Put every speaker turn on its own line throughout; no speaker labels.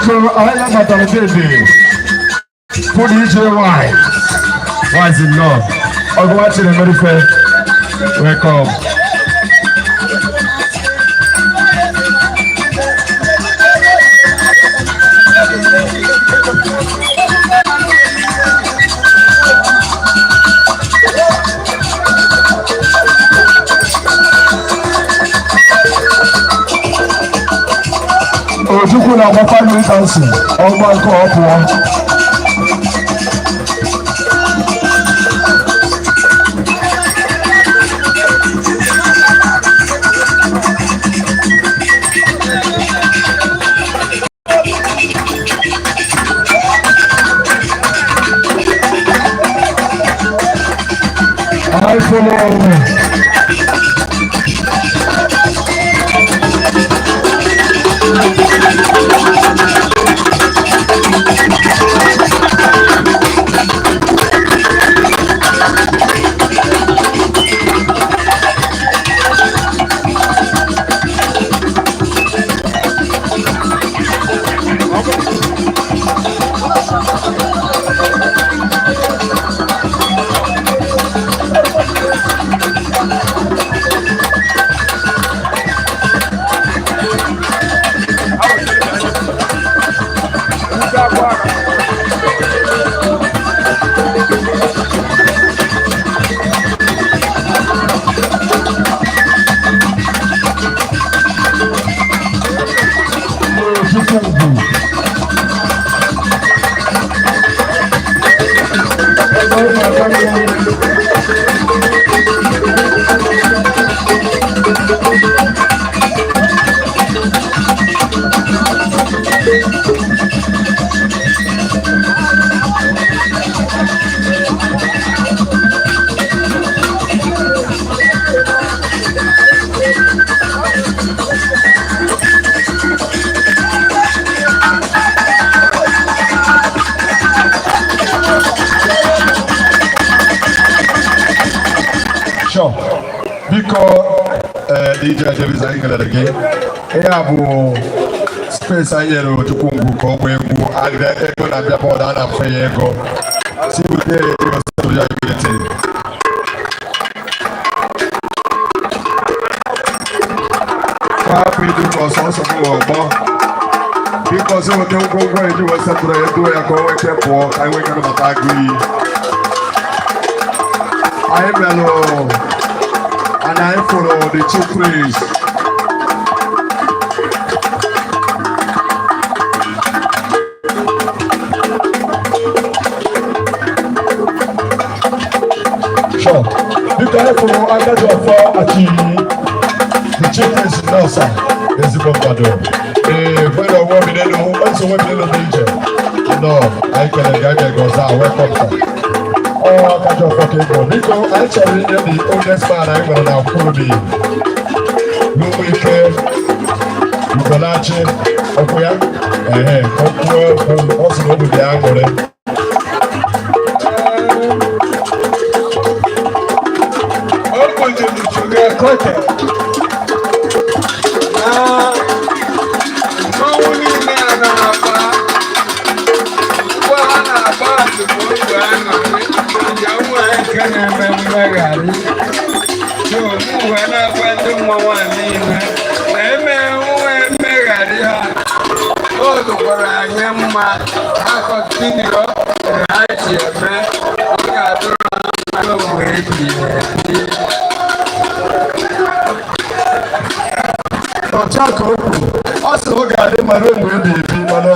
Biko, anyị nabatara dede kwuru ije nwanyị nwanyị nnọọ ọgụwa Chinemerife, welcome. Ojukwu na-agba family council ọgba nke ọ pụọ. I follow. Ojukwu ugwu. Ebe ọ na-aga n'ihu. Sure. Biko, DJ Davis, anyị kelere gị. Ihe a bụ space anyị nyere Ojukwu ngwu ka ọ gbaa egwu. Agịrị ego na-abịa bọọdụ a na-afụ ya ego. Si bute ya ego sịrị ya unity. Hapụ idu ka ọsọ ọsọ bụ ọgbọ. Biko, sị weta ngwongwo eji wee setụrụ ya duo ya ka o nwee ike pụọ, ka anyị nwee ike nabata agụ iyi. Anyị melụ and anyị fụrụ the chief priest. Sure. Biko, anyị fụrụ agadi ọfọ Achiyi, the chief priest nọọsa, ezigbo mmadụ. Ee, gwere onwe bi n'elu, eso onwe bi n'elu bụ ije. Nọ, anyị kelere gị, anyị ga ọzọ a, welcome, sir. Ọ agadi ọfọ ka ị bụ. Biko, anyị chọrọ inye the oldest man anyị nwere na Nkwurubi n'ụmụ ike Ugolachi ọkwụ ya ehe ka ọ kwuo okwu. Ọ sị na obi dị ya aṅụrị.
O kpojuru sugar coated na mmanwụ niile a na-agba ụgbọ ha na-agba dịka oge aṅụrị ya nwa nke na-eme mmegharị. So mụ wee na-agwa ndị mmanwụ a niile na eme nwe mmegharị ha, o dụkwara anyị mma. Ha continue ha si eme, ọ ga-adịrị ha mma mgbe ebighị ebi.
Otu a ka o kwuru, ọ sị na ọ ga-adị mma ruo mgbe ebighị ebi, mana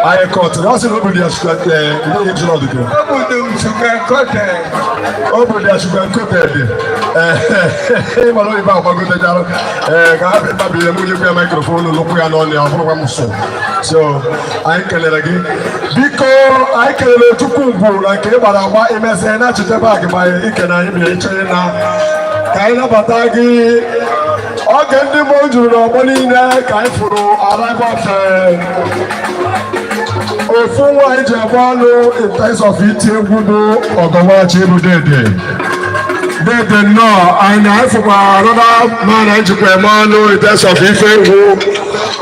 anyị kọtụrụ. Ọ sị na obi dị ya sugar ndị ejiri ọdụgụ.
Obodo m sugar coated.
Obi dị ya sugar coated. Ee, mana oyibo agbagotechara ee ka ha kpabiri m nyekwu ya microphone n'ụkwụ ya n'ọnụ ya, ọ bụrụkwa m so. So anyị kelere gị. Biko, anyị kelere Chukwu ngwu na nke ị gbara agba imesị na-achịcha bag ma ikene anyị bịa ịchọ na ka anyị nabata gị. Oge ndị mmụọ juru n'ọgbọ niile ka anyị fụrụ arrival of ofu nwaanyị ji agba ọnụ in terms of iti egwu bụ Ọgọnwachi bụ dede. Dede nnọọ, anyị na-efukwa another man anyị jikwa eme ọnụ in terms of ife egwu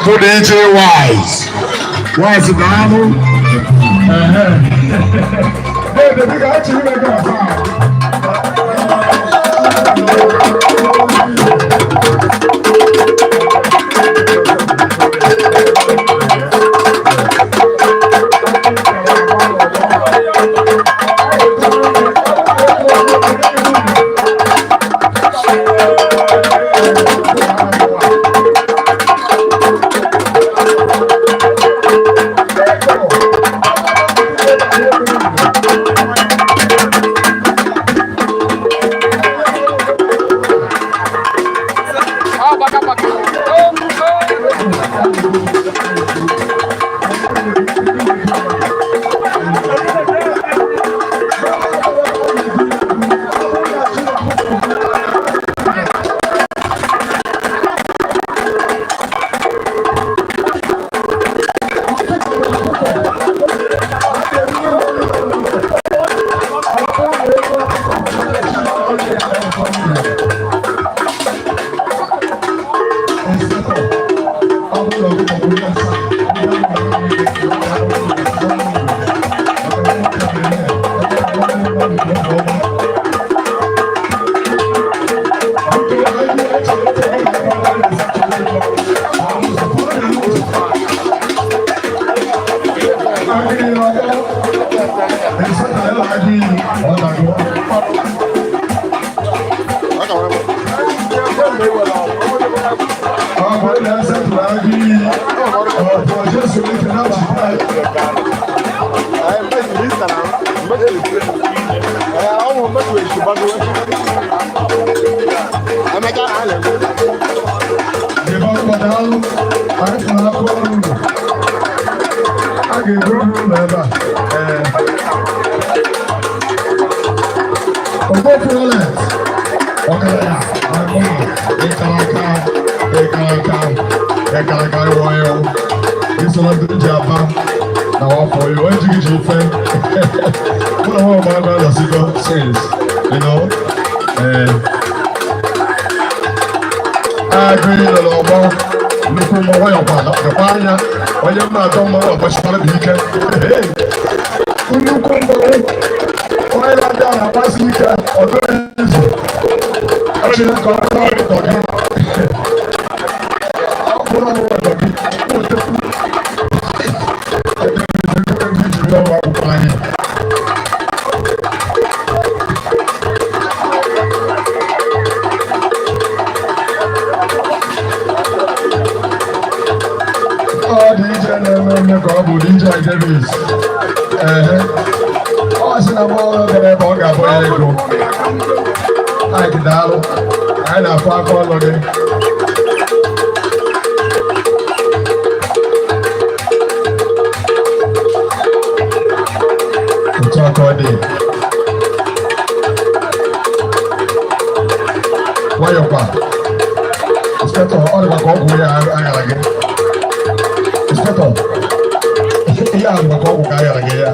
bụ DJ Wise. Wise, daalụ. Ehe. Dede, biko, achịrị ime gị ọzọ. A ga-eburu ụlọ ebe a. Ee. Ogbofu Rolex, ọgaranya, agba, ịkara aka, ịkara aka, ịkara aka ịwọ ịwụ. Isoro ndị ji aba na wafọ iwu, ejighị ji ife. Mụ na nwa ọgbara anọsigo since. Ee. Agụ nọ n'ọgbọ, nnukwu mmọnwụ yọkwa dịkwa anya, onye mma atọ mmanwụ agbachikwara bụ ike. Nnukwu mmọnwụ, onye na-abịa na-agbasi ike, ọ dịghị izu. Echiri ka ọ bụrụ ọdọ gị. Ọ bụrụ ọdọ gị, wetakwu. Ndị jiri ọgwụ akwụkwọ anyị. Ọ DJ na-eme eme ka ọ bụ DJ Davis. Ehe. Ọ sị na mmanwụ gara ebe ọ ga-abụ ya ego. Anyị daalụ. Anyị na-afụ aka ọlụ gị. Otu aka ọ dị. Nwayọkwa. Inspector, ọ dịkwa ka ọgwụ ya aghara gị. Inspector, ihe a dịkwa ka ọgwụ ka aghara gị ya.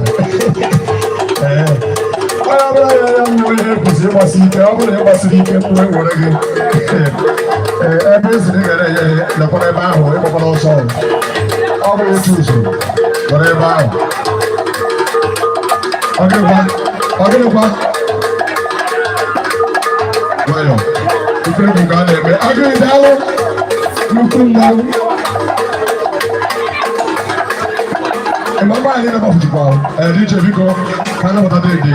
Ee. Onye ọbụla ya ya mmụọ ihe kwesịrị ịgbasi ike, ọ bụrụ na ịgbasiri ike, mmụọ ewere gị. Ee, ebe esi na ị gara enye ihe, nọkwara ebe ahụ, ịgbakwara ọsọ. Ọ bụrụ otu usoro, nọrọ ebe ahụ. Ọ gịnịkwa? Ọ gịnịkwa? Nwayọ. Ife egwu ka a na-eme. Agụghị, daalụ. Nnukwu mmanwụ. Mgbe anyị na-agbapụjikwa, ee, DJ, biko, ka anabata dede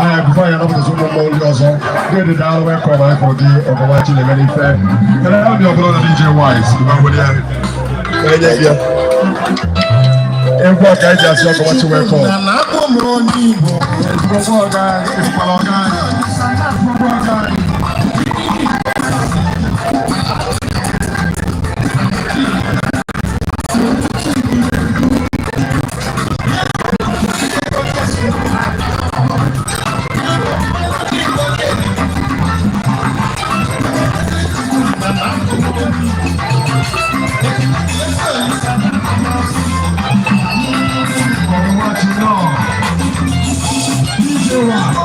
anyị before anyị anabatazi ụmụ mmọnwụ ndị ọzọ. Dede, daalụ, welcome. Anyị fụrụ gị ọgọma chi na-eme n'ife. Kere obi ọbụla na DJ Wise mgbe nwere ya enye gị ya. Egwu a ka anyị ji asị ọgọma chi welcome. Ezigbo ọga anyị, ezigbo ọga anyị, ezigbo ọga anyị. Ọgọma chi nọ. DJ Wise,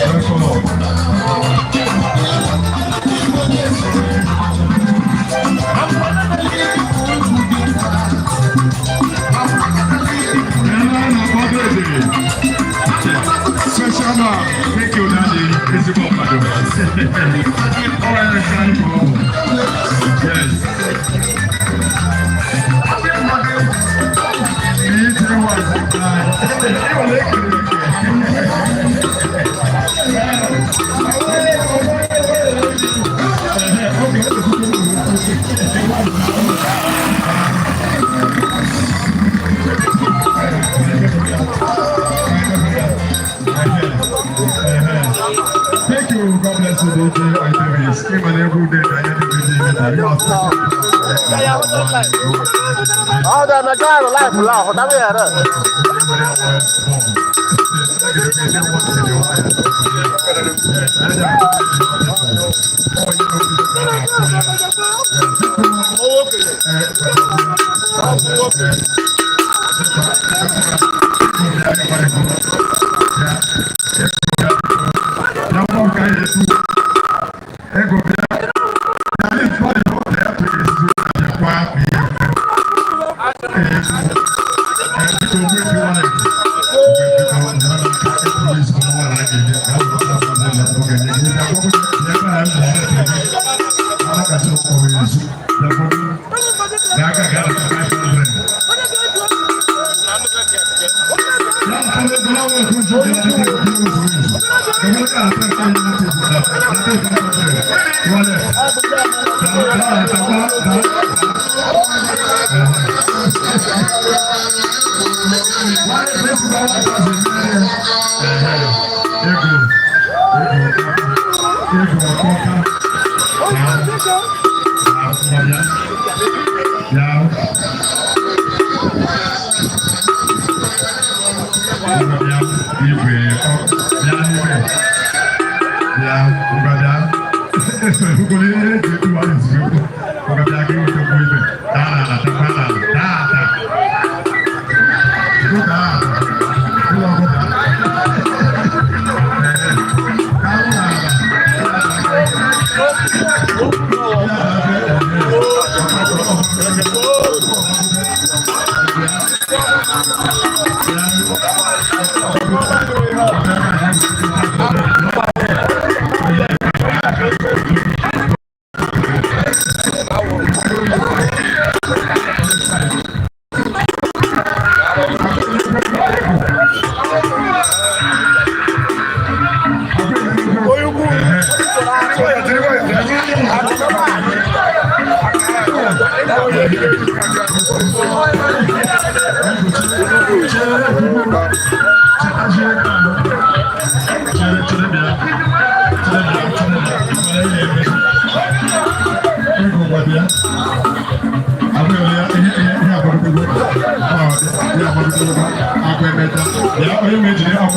welcome. Ọ ya ka anyị bụ. Yes. Ije wa. Thank you. God bless you, DJ Itemis. Ịma na egwu dị na ya dị dị. You are
Ọ dị na garụ life la hụ dara ya ra.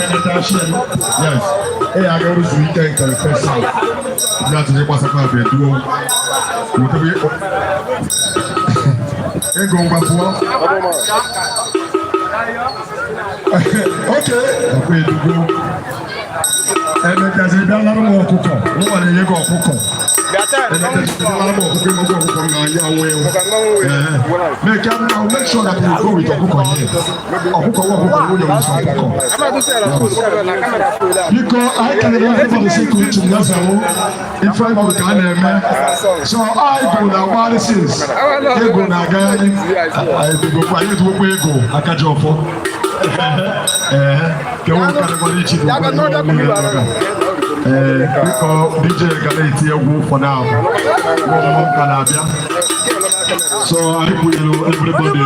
Yes. Ee, aga ụzọ ike nke fesa. Ndị atụrụ gbasakwa bụ eduo. Wetebe ego ngwa pụọ. Oke, ọkwa edugo. Emekazi bịa nara m ọkụkọ. Mụnwa na-enye gị ọkụkọ. Emekazi bịa nara m ọkụkọ, ịmụgwọ ọkụkọ m na-anya anwụ ewu. Make I will make sure that you go with ọkụkọ here. Ọkụkọ nwa ọkụkọ nwunye m sọ ọkụkọ. Biko, anyị kelere everybody sị ka uche ya zawo ife anyị bụ ka a na-eme. So anyị bụ na agbalị sis ego na-agagharị, anyị edugokwa ego aka ji ọfọ. Ee, kewa karịkwara ichi bụ ee, biko DJ ga na-eti egwu for now. Mmụọ ka na-abịa. So anyị kwunyere everybody.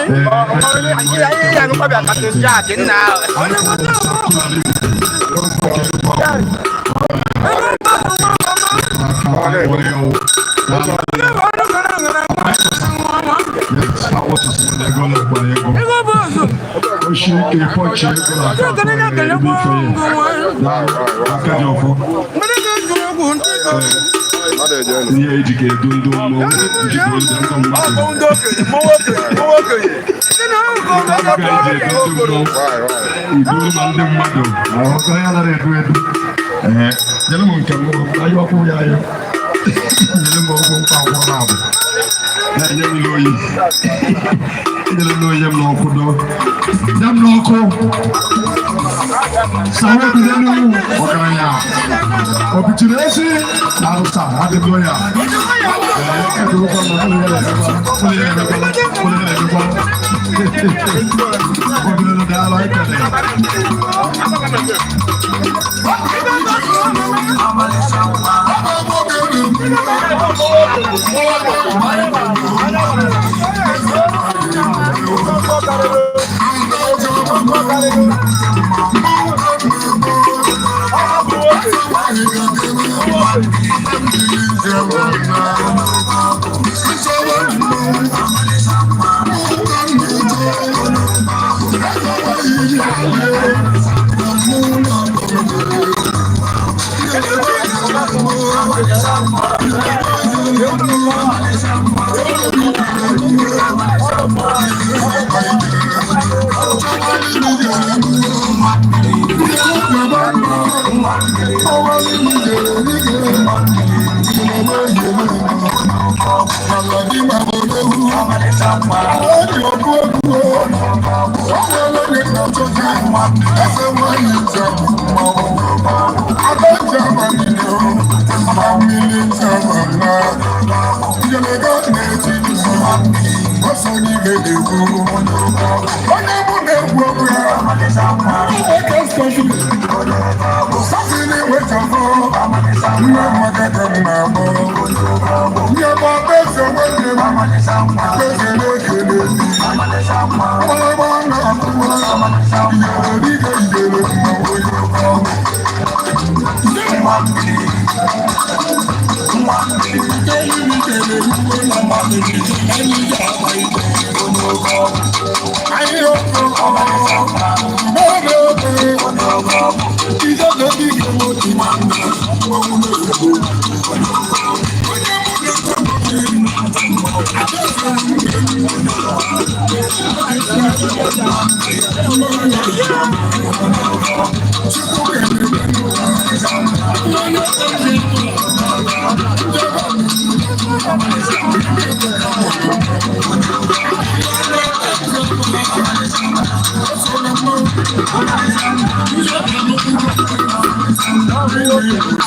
Ee, anyị kwunyere Ihe eji ka edu ndị mmọnwụ njikọ ndị mmadụ idu ma ndị mmadụ ahụta ya nara edu edu. Ee, nyere m nke m ayọ ọkwụ ya ayọ, nyere m ọgwụ mkpa akwụkwọ na abụ na-enye m n'oyi, enyere m n'oyi, nye m n'ọkụ, dọ nye m n'ọkụ. Sawe bilenu ọgaranya. Obichiri ezi na arụsa adịgo ya. Ee, edugokwa m, ụlọ ya na-emekwa, ụlọ ya na-emekwa, ụlọ ya na-emekwa. Obilenu daalụ ekele.
Onye mụ na-egwu okwu ya, nwoke stọfili, sọfili wetafọ, nwa mmadụ ka m na-akpọ. Nye m ọkpeze nwanne m, akpeze na-ekele m. Mgbịrịgba na-akụwa, iyere dịka iyere mmanwụ onye ọkụ.
DJ Advent, we love you. DJ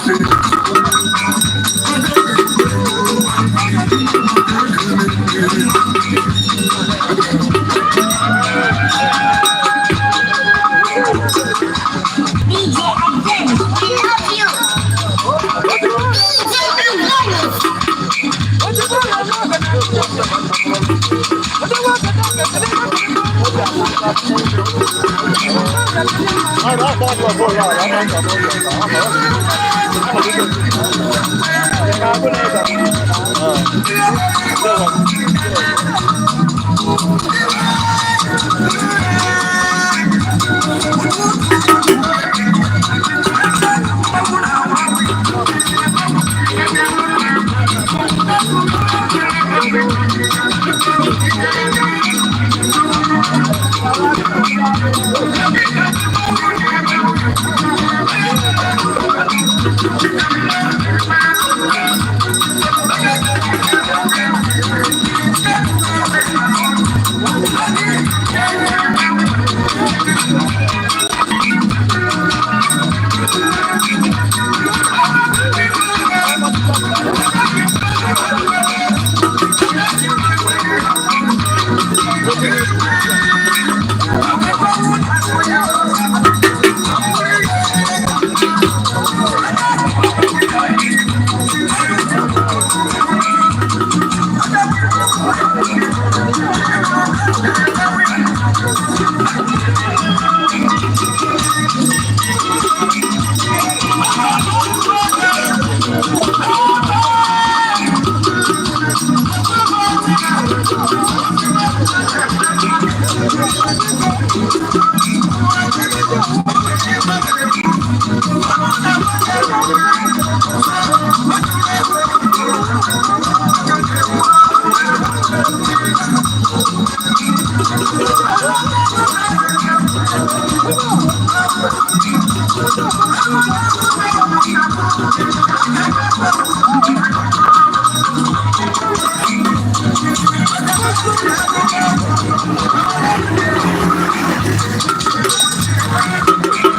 Advent.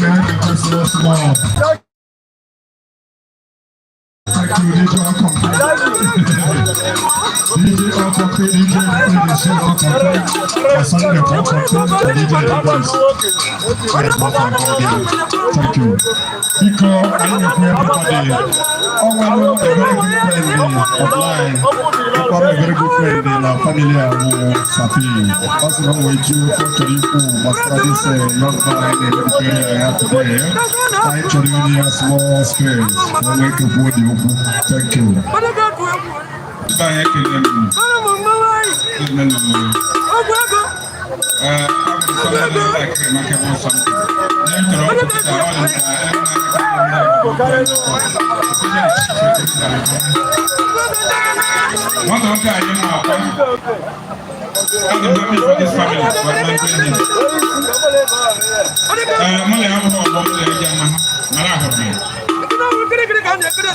Small. Thank you, DJ All Complete. DJ All Complete, DJ DJ All Complete. Asante All Complete, DJ Davis. Thank you. Biko, anyị na-ekwu everybody. Ọ nwere a very good friend of mine. Ọkpara a very good friend na family a bụ Sapi. Ọ sị na o nwere ji okwu ọ chọrọ ikwu gbasara this young man anyị na-emepere ya today. Anyị chọrọ inye ya small space ka o nwee ike kwuo dị okwu. Thank you.
Ebe anyị ekele m emelụ. Ee, abụ m somebody like remarkable something. Ihe m chọrọ ọpụta ọ dị ka nwata nwoke anyị na-akwa. I'm happy for this family for mentoring him. Ee, mụ na ya abụghị ọgbọ m na-eji ama ha, mara ahụrụ m ya.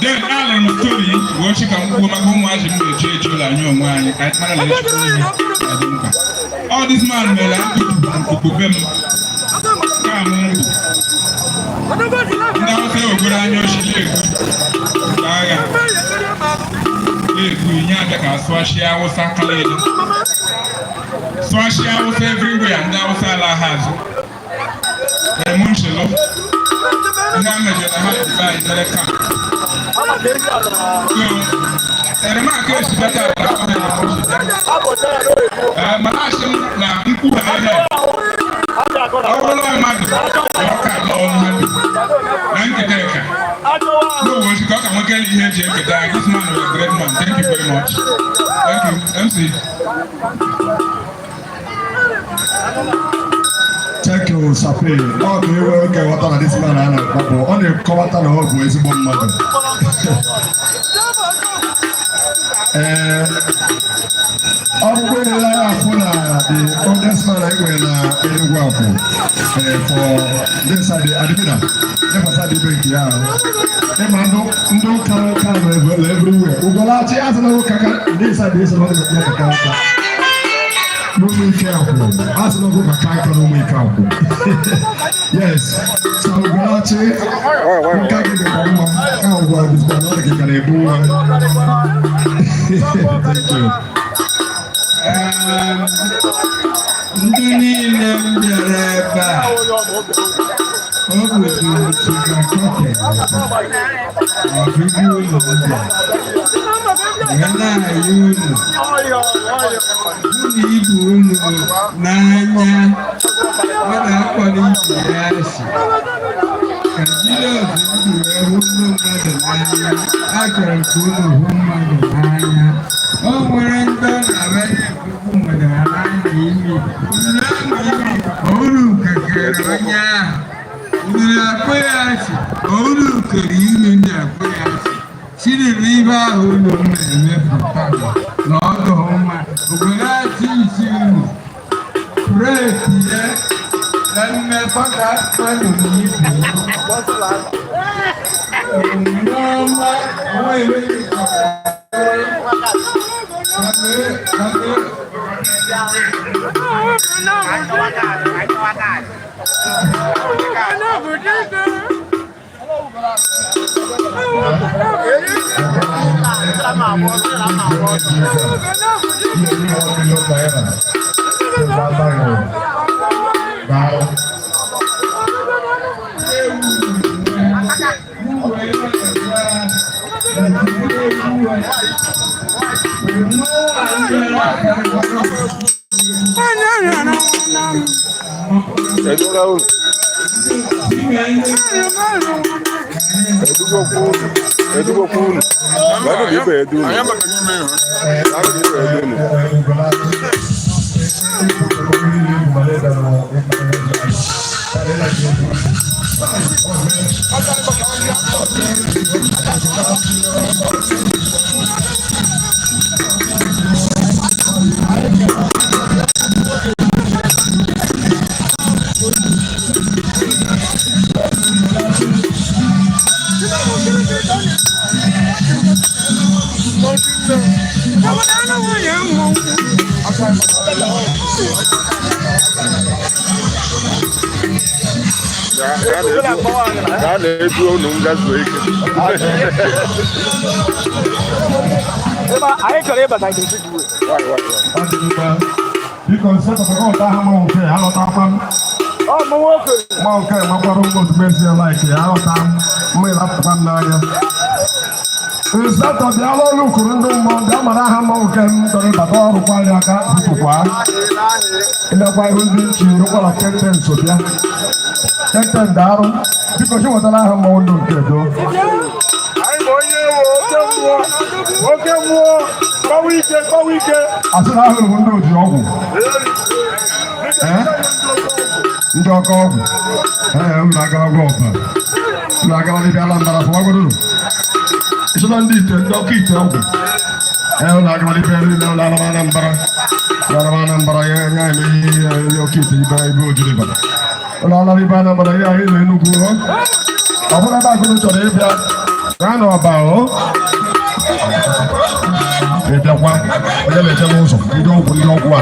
Then alụrụ m story wee chi ka m kwuo maka ụmụazị m na-echi echi ụlọ anyị onwe anyị ka anyị mara na echukwu ihe na-adị mkpa. All this man mere akụkụ nkuku be m ka m ndụ. Ndị Awụsa ewegoro anya ochie egwu nke agha na-egwu inye abịa ka asụachịa Awụsa kala elu. Sụachịa Awụsa everywhere, ndị Awụsa ala ha azụ. Emu nchelo ndị a mejọrọ ha ji be anyị mere camp. So, enyemaka esi bata ala ahụ na mana asị m na nkwugha ihe ọ bụrụ mmadụ na ọ ka ala ọnụ ha bi na nketa eka n'owe osi ka ọ ka nwekere ihe eji eketa. This man was a great man. Thank you very much. Thank you, MC.
Thank you, Sapi. Ọ bụ iwe oge ghọta na this man a na-akpọ bụ ọ na-ekọwata na ọ bụ ezigbo mmadụ. Ee, ọ bụrụ na ya afụ na the oldest man anyị nwere na Enugu Akwụ, ee, for this side Adimina, ịbasa dị ibe nke ya ahụ. Ịma ndị ụka ụka nọ everywhere. Ugolachi asị na ụka ka this side esi na ọ dị ka ụka. N'ụmụ ike akwụ, asị na ụka ka aka n'ụmụ ike akwụ. Yes, so Ugolachi, nka gị dịkwa mma, ka ụgwọ dịkwa na ọ dị gị ka na-ebu nwa. Thank you.
Ndị niile m bịara ebe a, o bụzi Chigakote ọbịbịa unu m bịara wee na-ayọ unu hụ na ibu unu n'anya. Ọ na-akpọrọ ibe ya asị ka Jizọs ndụ wee hụ ndị mmadụ n'anya. Achọrọ ka unu hụ mmadụ n'anya. O nwere ndị ọ na-abịa ekwukwu mmadụ ha na-anya imi. Unu na-anya imi, unu kekere onye ahụ unu na-akpọ ya asị, unu kere imi na-akpọ ya asị chineke. Ibe ahụ unu na-emepụta na ọdụ mma obodo achị isi unu breki ya na mmekọta mmadụ na ibe ya. Omume ọma onwe
Edugokwu unu. Edugokwu unu. Gwanụ m ibe edu unu. Gwanụ m ibe edu unu. Gaa na-edu unu m gaa zuo ike.
Anyị chọrọ ịbata nke Chukwu.
Why, why, why?
Biko nsepụta ọta ha ma nke alọtakwa m.
Ọ mụ nwoke.
Ma nke makwara ụgwọ ozugbo esi ya laik ya alọta m mma ịlapụta m n'anya. Nsatọ bịala ọrụ kwuru ndị mmụọ bịa mara aha mmanwụ nke m chọrọ ịbata ọrụ kwa ya aka bupụkwa. Ịlekwa ihu ndị nchi rụkwara kente nso bịa. Kente ndaarụ biko chi nwetara aha mmanwụ ndụ nke do.
Anyị bụ onye ewu oke mmụọ. Oke mmụọ. Kọwa ike, kọwa ike.
Asị na ahụrụ m ndị oji ọgwụ. Ee? Ndị ọkọ ọgwụ. Ee, unu agarago ọba. Unu agara n'ebe Anambra fọwagoro unu. Ịchọta ndị ite ndị ọkụ ite ọgwụ. Ee, unu agara n'ebe niile unu alaba Anambra. Unu alaba Anambra ya ya eme ihe ihe ọkụ ite ibe ibe ojiri bara. Unu alaba ibe Anambra ya anyị na Enugwu o. Ọ bụrụ ebe akụrụ chọrọ ịbịa, gaa n'ọba o. Ị bịakwa, onye na-eche n'ụzọ, ndị ọgwụ ndị ọgwụ a.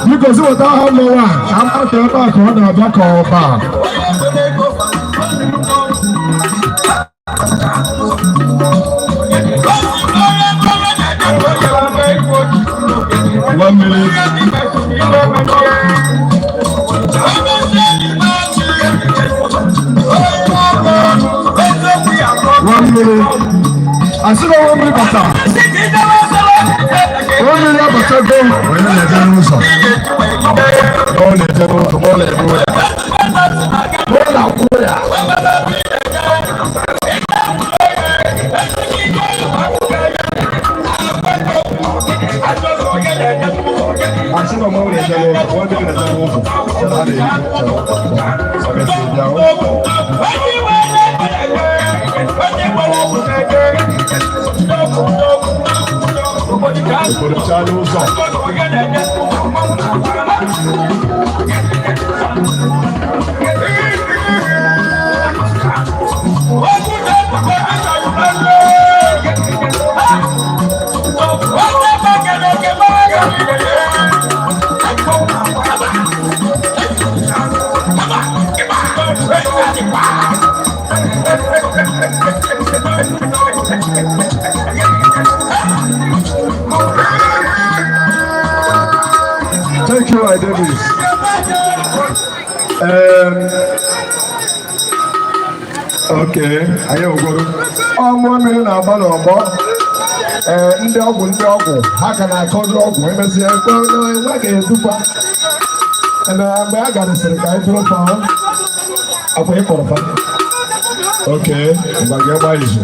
Biko zi weta aha mmanwụ a, amata ebe a ka ọ na-abịa ka ọba. One minute. One minute. Asị na one minute bata. One minute abata go. Onye na-eje n'ụzọ. Ọ na-eje n'ụzọ, ọ na-ebu ya. Ọ na-akwụ ya. Asị na mmanwụ na-eje n'ụzọ, ọ na-eje n'ụzọ. Ọ na-eji ọ ga-esi bịa. Obodo chaa n'ụzọ. Thank you, my Davis. Okay, anyị ogoro. Ọmụọ mmiri na-agba n'ọgbọ. Ee, ndị ọgwụ ndị ọgwụ ha ka na-akọ ndị ọgwụ emesịa ekwe nwa ga-edukwa. Eme mgbe a garịsịrị ka anyị tụrụ fa akwa ịkpọrọ fa. Okay, ngwa gị gba izu.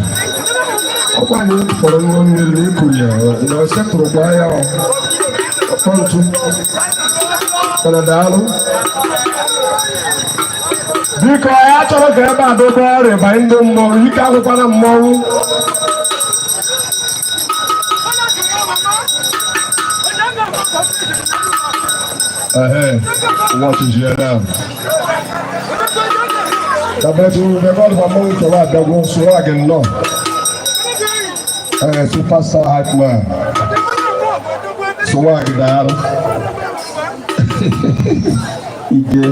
Ọkwa anyị kpọrọ nwa mmiri na ikuru ya, na o sekpụrụkwa ya ọkpọ ntu. Mana daalụ. Biko anyị achọrọ ka ebe a dobe ọrịa banye ndị mmọnwụ ike agwụkwana mmọnwụ. Ehe, ụwa now. Dabetu ebe ọ dịkwa mmọnwụ chọrọ abịagwo soro gị nnọọ. Ee, superstar hype man. Soro gị daalụ. Ije,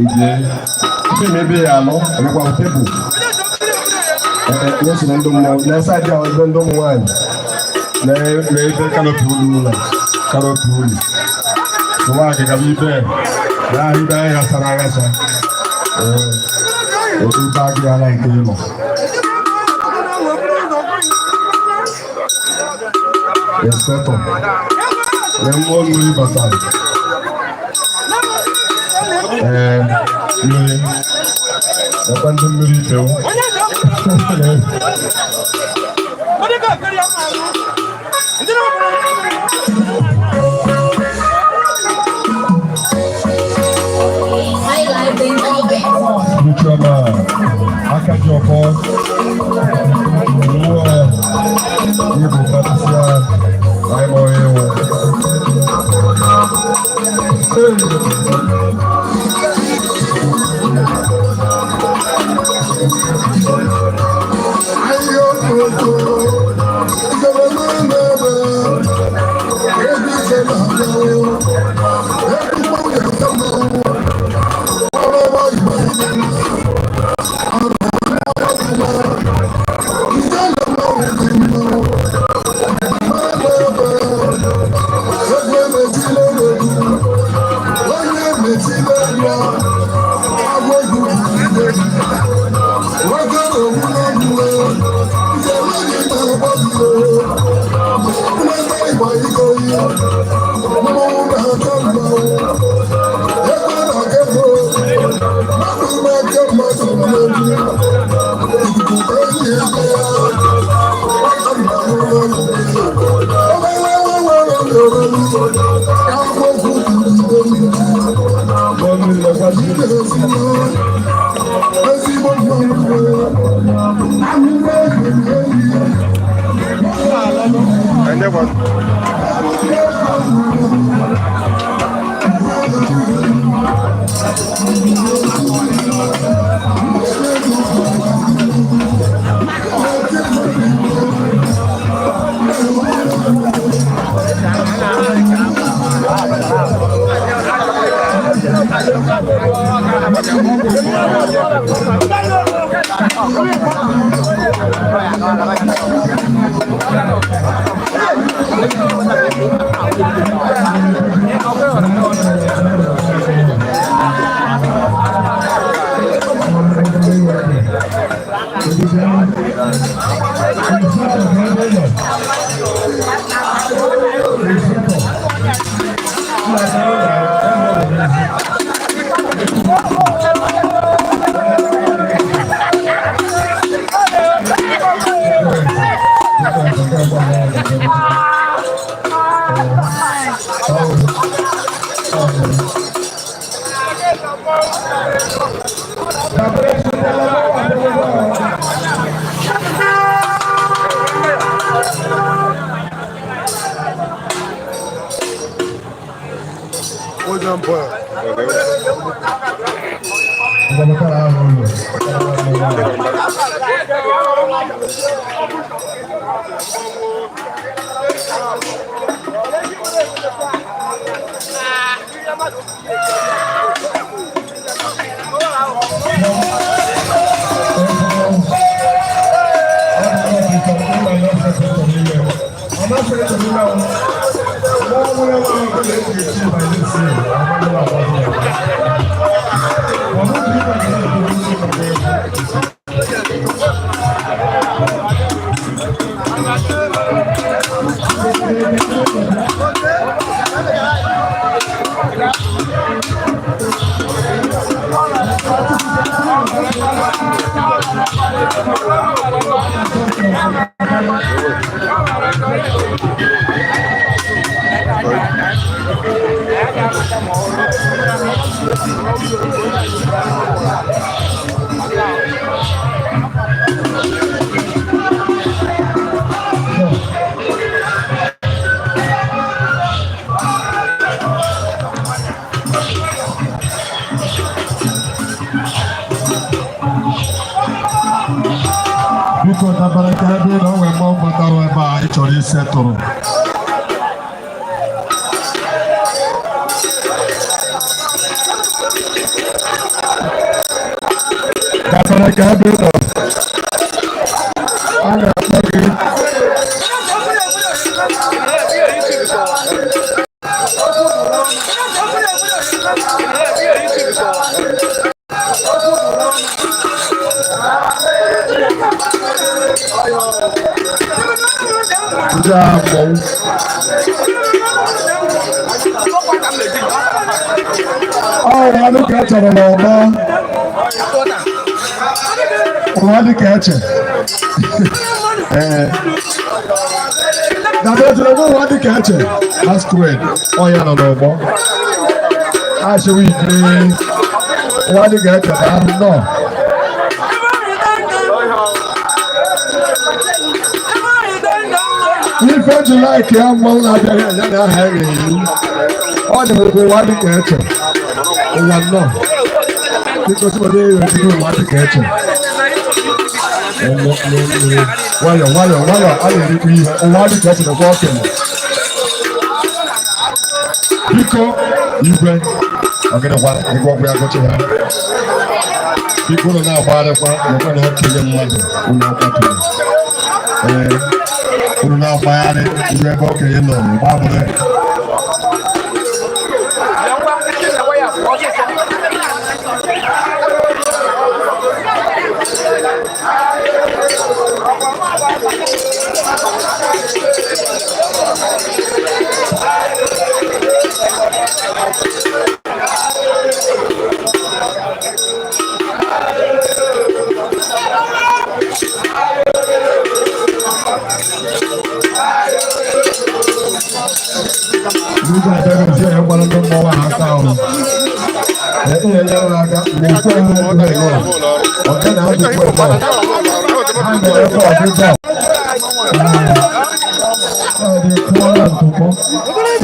ije. Ndị mebe ya anọ, emekwa tebụl. Ee, nye so na ndị mmọnwụ, na saịdị ahụ ebe ndị ụmụ nwaanyị. Na ebe kanopi ụlọ ụlọ, kanopi ụlọ. Soro gị gaba ibe, na ahụ ibe anyị ghasara aghasa. Ee, ebe agị ala nke ịnọ. Inspector, na mmụọ mmiri batara. Ee, mmiri. Nakwa ndị mmiri ibewu. Spiritual man, aka ji ọfọ, mmụọ, Igbo kasịsịa, anyị ma onye ewu.
Enyekwa.
Biko dabara ka ebe na onwe mmụọ batara ebe a ị chọrọ ise tụrụ. Dabara ka ebe nọ. A ga-akpọ gị. Ndị a mmọnwụ. Ọ bụ anụ ka a chọrọ n'ọgbọ. Ụwa dị ka eche. Ee. Dabere tụrụ ụwa dị ka eche. Masquerade, ọ ya nọ n'ọgbọ. Ashewe ike. Ụwa dị ka eche na nnọọ. Ife ji like ya mmanwụ na-abịaghị anya na aha ya ga-eyi. Ọ dị m ụwa dị ka eche. Ụwa nnọọ. Biko sị ya ebido ụwa dị ka eche. Nwayọ nwayọ nwayọ, a na-erikwa ihe. Ụwa dị ka eche nakwa okenye. Biko igwe, ọgịnịkwa ịgwọkwa ya gụcha ya. Biko ụlọ na-agbagharịkwa nakwa na okenye mmadụ ụlọ akwaturu. Ee, unu na-agbagharị iru ebe okenye nọ gbabụrụ. N'ụzọ abịaghị ya gwara ndị mmọnwụ ahụ aka ahụ. Ee, ihe nyere ha aka mgbe okwu ahụ na-ekwu eme. Ọka na-adịkwa ebe a. Ha mere ebe ọdịda. Ọ dị kwụọla ntụkọ.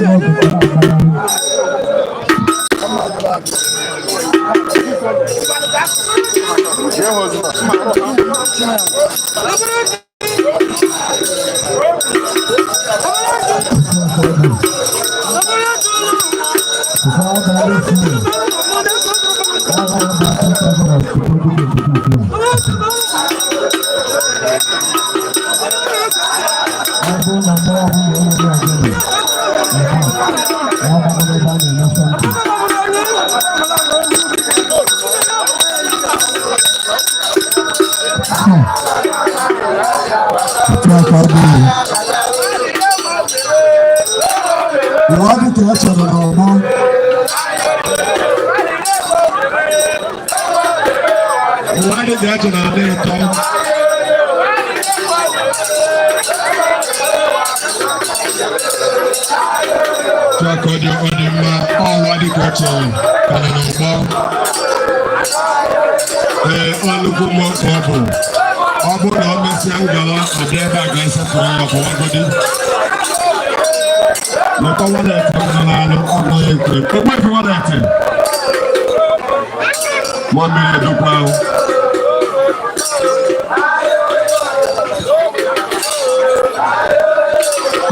N'ọdụkọ na-agbagharị. Ụwa dị ka e chere n'ọgbọ. Ụwa dị ka e chere na ụtọ. Tụọ dị ọ dị mma, ọwa dị ka e chere ka nọ n'ọgbọ. Ee, ọ nnukwu mmụọ ka ọ bụ. Ọ bụrụ na ọ mesịa ngala abịa ebe a ga-esepụrụ ya ọkpọwagodi. Lekwa wallet m nọ n'anụ ọnụ ya ekwe. Ekwefi wallet. Nwa mmiri edokwa ahụ.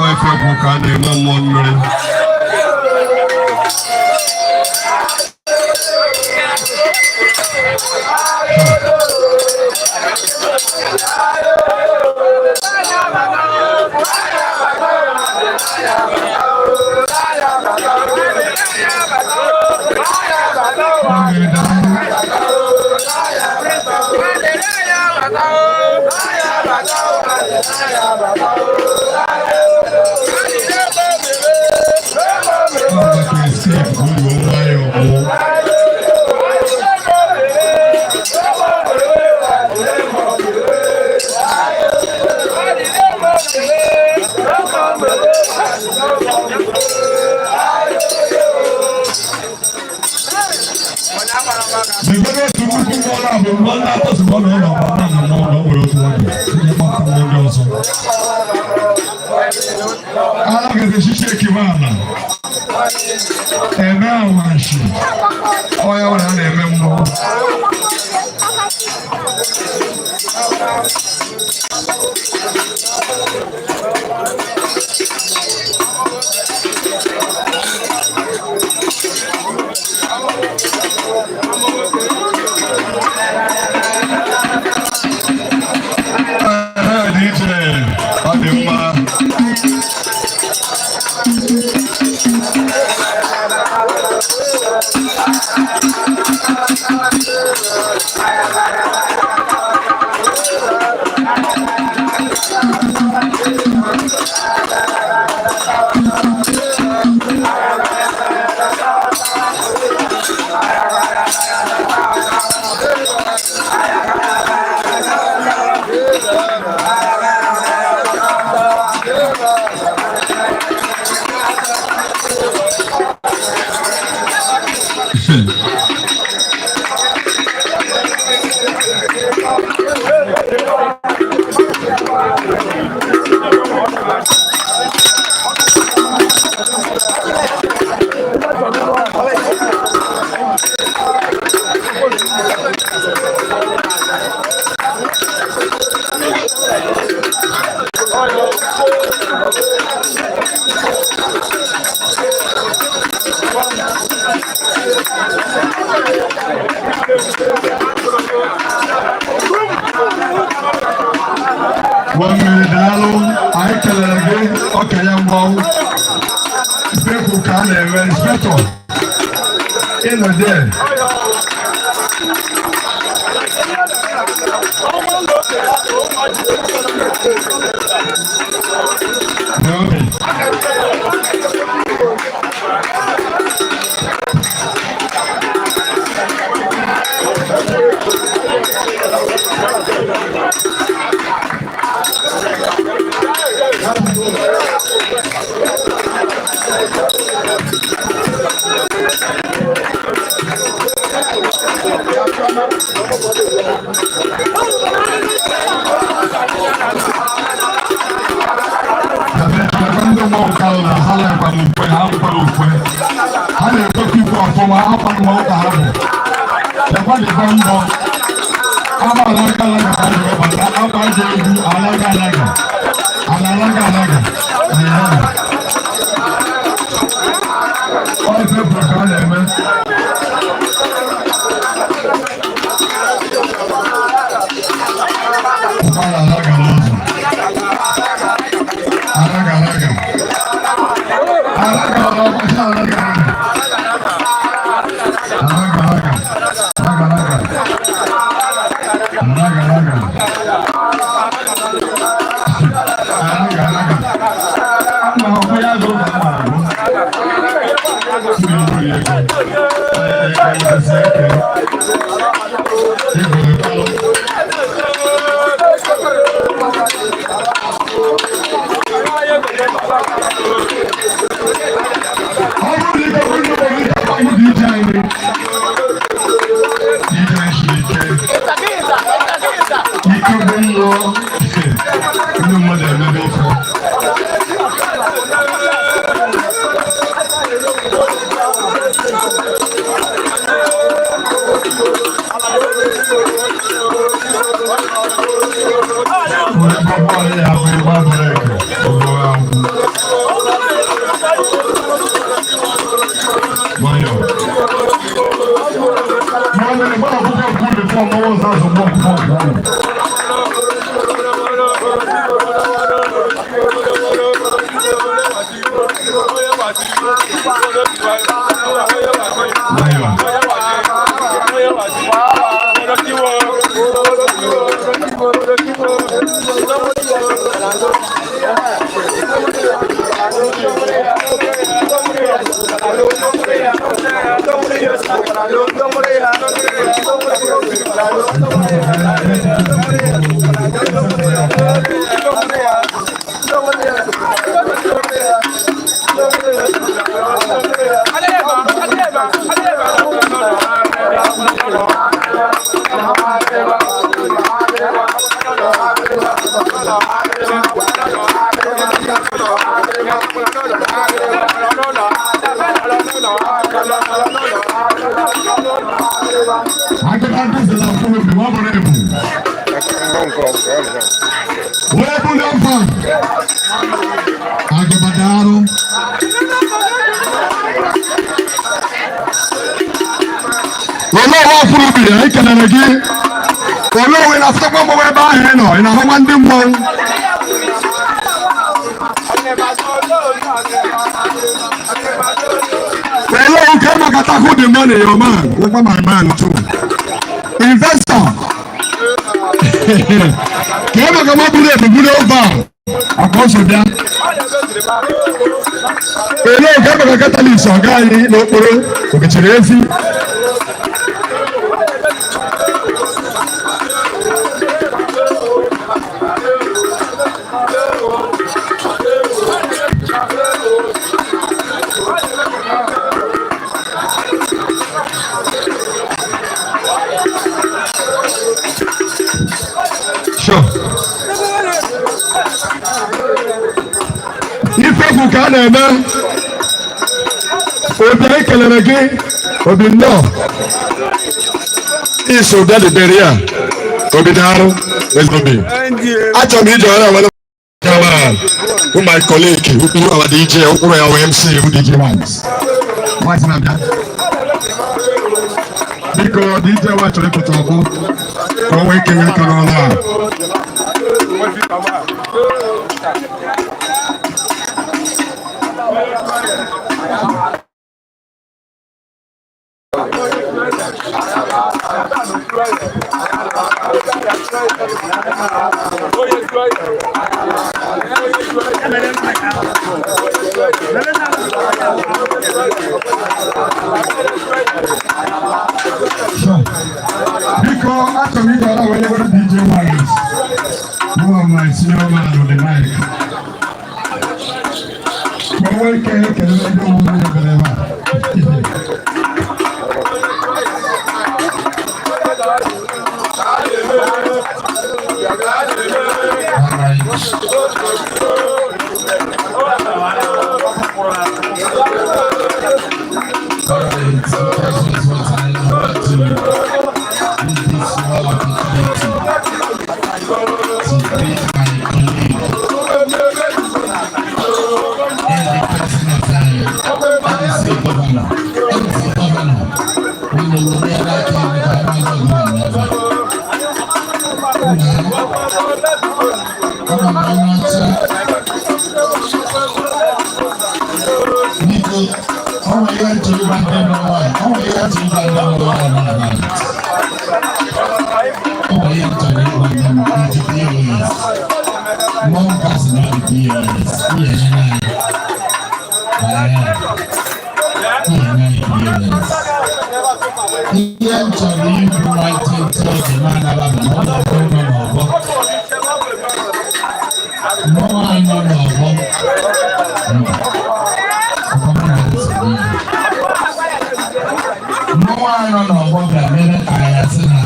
Ọ efe kwụ ka a na-eme mmụọ mmiri. Mmiri daalụ. Ọ maka escape ka o ruo nwayọọ mụ. Megoro otu nnukwu mmụọ na-abụ mmụọ ndị atọ si n'ụlọ ụlọ ọgba na mmụọ na o nwere otu ọdụ ndị gbapụ mmụọ ndị ọzọ. Alageze shishi ekiwe ala eme awanshi ọya nwere a na-eme mmụọ. Ee, dị iche, ọ dị mma. Nwammiri, daalụ, anyị kelere gị. Okenye mmọnwụ ifekwu ka a na-eme. Inspector, ịnọ there. N'obi. Ndị mmọnwụ ka na ha na-ekwe ukwe, ha nkwere ukwe, ha na-ekwekwa ikwe ọfụma. Ha kwa mmọnwụ ka ha bụ ekwe dịkwa mbọ ama alaga alaga ka ha ji webata akwa ji egwu alaga alaga ala alaga alaga. Ọ ife bụ ka a na-eme. Ụkwara alaga n'ụzọ, alaga alaga alaga alaga alaga alaga alaga alaga alaga alaga alaga alaga. Ama ọkọ ya gụ ka mma agụ. Mmiri ego. Ee, esi eke. Igwe kwalụ. Ọ bụrụ na ike bụ ndị obodo ike agbagbu dị ije anyị. Ije siri ike. Ike bụ mmụọ ndị mmadụ emebe ife. Were gbogbo ya bụ ịgba brake ogboro akwụ. Nwayọọ. Mọ́mí gbọ́dọ̀ púpọ̀ kú ní fún ọmọ wọn sáà sọ púpọ̀ púpọ̀ kú. Nwayọọ. Akịka si na mkpụrụ obi nwa bụrụ ibu. Wee bulie mfa. Agụbada arụ. Olee ụwa mkpụrụ obi anyị kelere gị? Olee ụwa ị na-afụtakwa mmọnwụ ebe ahụ ị nọ? Ị na-ahụkwa ndị mmọnwụ? Olee nke maka tackle the money, your man? Wekwa my man too. Investor. Ka e maka ma buru ebu buru over. Akwa ọsọ bịa. Olee nke maka catalyst ọga anyị n'okporo okechiri efi? Sure. Ife bụ ka a na-eme. Obi, anyị kelere gị. Obi, nnọọ. Iso bịa debere ya. Obi, daalụ. Obi, achọrọ m iji ọrụ were cameraman who my colleague who our DJ ụkwụrụ ya wee MC who DJ Wise. Wise na-abịa. Biko, DJ Wise chọrọ ịpụta ọgbọ ka o nwee ike nye aka n'ọrụ a. Sure. Biko, achọrọ m ịgara wee nyegoro DJ Wise. Who are my senior man on the mic. Ka o nwee ike ekele ndị ụmụnne ya bịara ebe a. All right. All right, so precious what I want to use this small opportunity to greet my colleague in the person of MC Governor. MC Governor, we will never come to never. Biko, ọ nwere ihe ntụrụ ịgba ndị nọ nwaanyị, ọ nwere ihe ntụrụ ịgba ndị nọ nwaanyị n'abalị. Ọ nwere ihe ntụrụ ịgba ndị nọ ndị POS. Mmọnwụ kasị na ndị POS, ihe nye anyị. Ihe nye anyị POS. Ihe m chọrọ ikwu nwantịntị oge m anaba bụ na ọ na-abụ nọ n'ọgbọ. Mmọnwụ anyị nọ n'ọgbọ. Mba. Mmọnwụ anyị nọ n'ọgbọ bịara mere ka ya sị na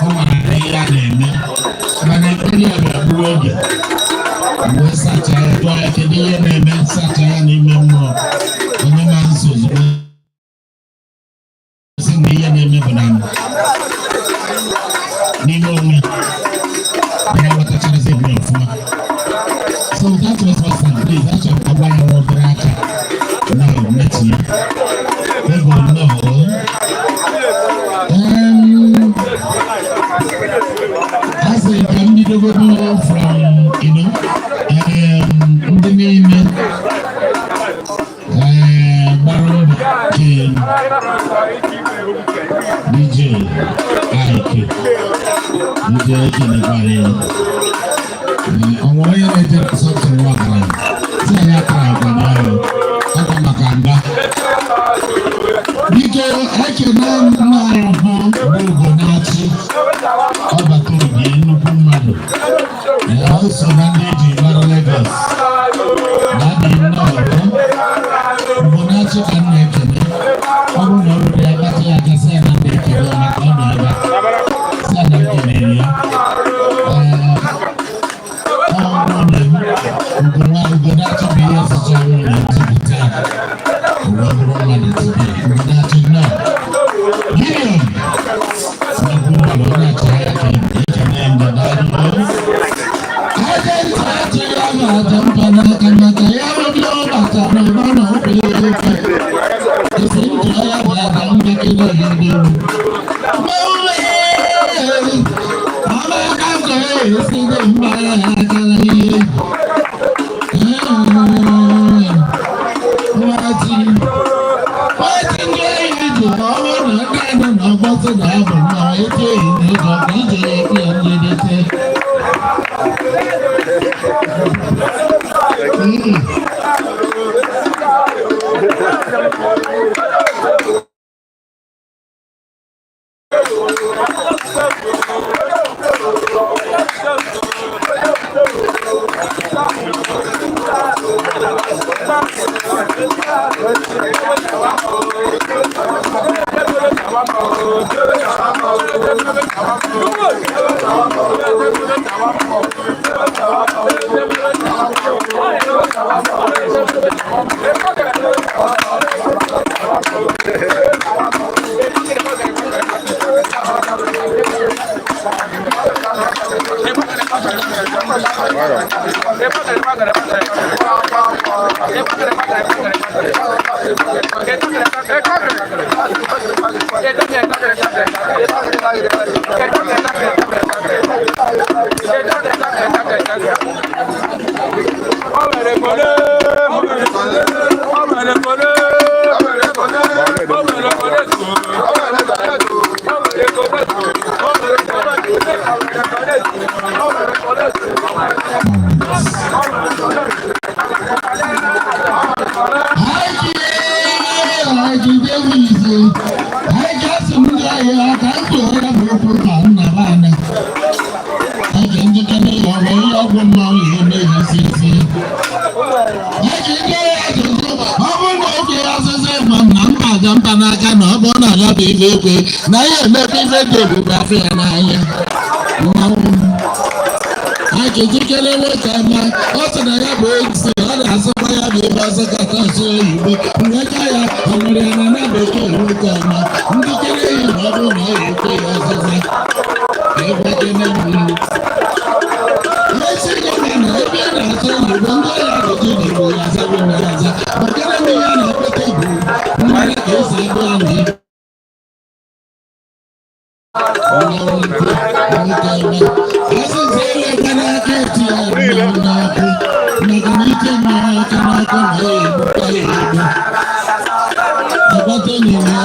ọ nwere ihe a na-eme, mana ekpere ya bịara gbuo oge wee sachaa ya, jụọ ya kedu ihe na-eme, sachaa ya n'ime mmụọ onye ma nso ozugbo sị na ihe na-eme bụ na n'ime onwe ya ghọtacharazi ebe ọfụma. So that was what some please achọrọ ka gwa ya nwa obere aka na mechi ya ego nnọọ. A sị ka m bidogodo from ndị niile gbara mbọ ke DJ Ike, DJ ekenekwara ya. Ọnwa onye na-eje sọtụ nwa ọgaranya si anyị akara agwa n'ọrụ ọkwa maka mba. Biko, ekene m nna anyị ukwu bụ Ugonachi, ọbata obi nnukwu mmadụ. Ọ so na ndị eji mara Lagos na adị nnọọ. Ugonachi ka m na-ekene. Ọ bụrụ na ọ ruru ya, kpata ya aka, sị ya na m na-ekene ya maka ọ nọ ebe a, sị ya na m kenere ya. Ee, ọ nwunye m Ugonachi bụ ihe sịcha nwunye m tupu taa o wee bụrụ mmadụ today. Ugonachi, nnọọ. Gideon nnukwu mmadụ, ọ na-achị anya ka ekene m gị, daalụ. Aja ntị achị ya bụ aja mba n'aka maka ya bụ ndị ọ batara n'ụba na obere ofe esi ntụ ya bụ aja mbekere ndị Amaka ka esi dị mma aka ihe. Nwati nwati ndị enyi ji ma ọ bụrụ na ndị anọ na-agbasị na abụ ma eti ehi na ego ka ije ya ekpe ya njedete.
Mba n'aka na ọ bụrụ na ya bụ ife ekwe na ya emepe ife dị ebube afọ ya n'anya mmanwụ ajụjụ kele nwoke ọma. Ọ sị na ya bụ ezi, ọ na-asụkwa ya bụ ebe ọsọ kata asụ oyibo nwecha ya ọ nụrụ ya na na bekee. Nwoke ọma, njikere ya ma ọ bụrụ na ọ ga-ekwe ya ọzịza ka ekwe kene mmiri esi governor ebe a na-asụ oyibo ndị ọya ajụjụ n'Igbo ya azago ya aza makana m ihe a na-akpọta bụ mmara ka esi agụ ya na ibe. Asịsị elekwa n'aka eti ya mmanwụ n'ọkụ maka na ike mmanwụ aka n'ọkụ na ya egbukwa ya egbu agbata n'ime ya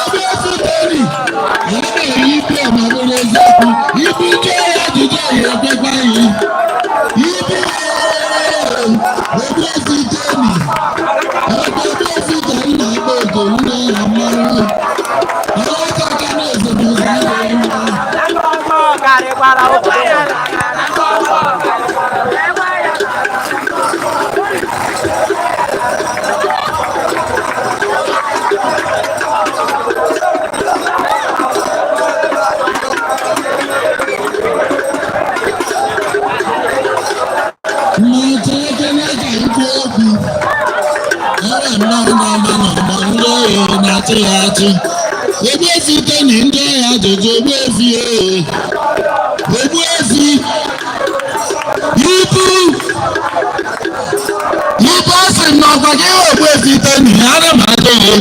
ebe efuteri ya na-eri ikpe ma bụrụ eziokwu ibu ike ya ajụjụ ya ekwekwa ya ibu ebe efuteri ebe ebe nna agba ogo ndị ya mmanwụ ọlọta aka na-eze bụ ụzọ a na-enwe. Mma okwu ere mmanwụ na-ama n'ọgbọ ndị ọhịa na-achị ya achị egbu efi teni ndị ọhịa ajụjụ egbu efi ee egbu efi ibu ibu asị m n'ọkwa gị egbu efi teni ana m ajụ gị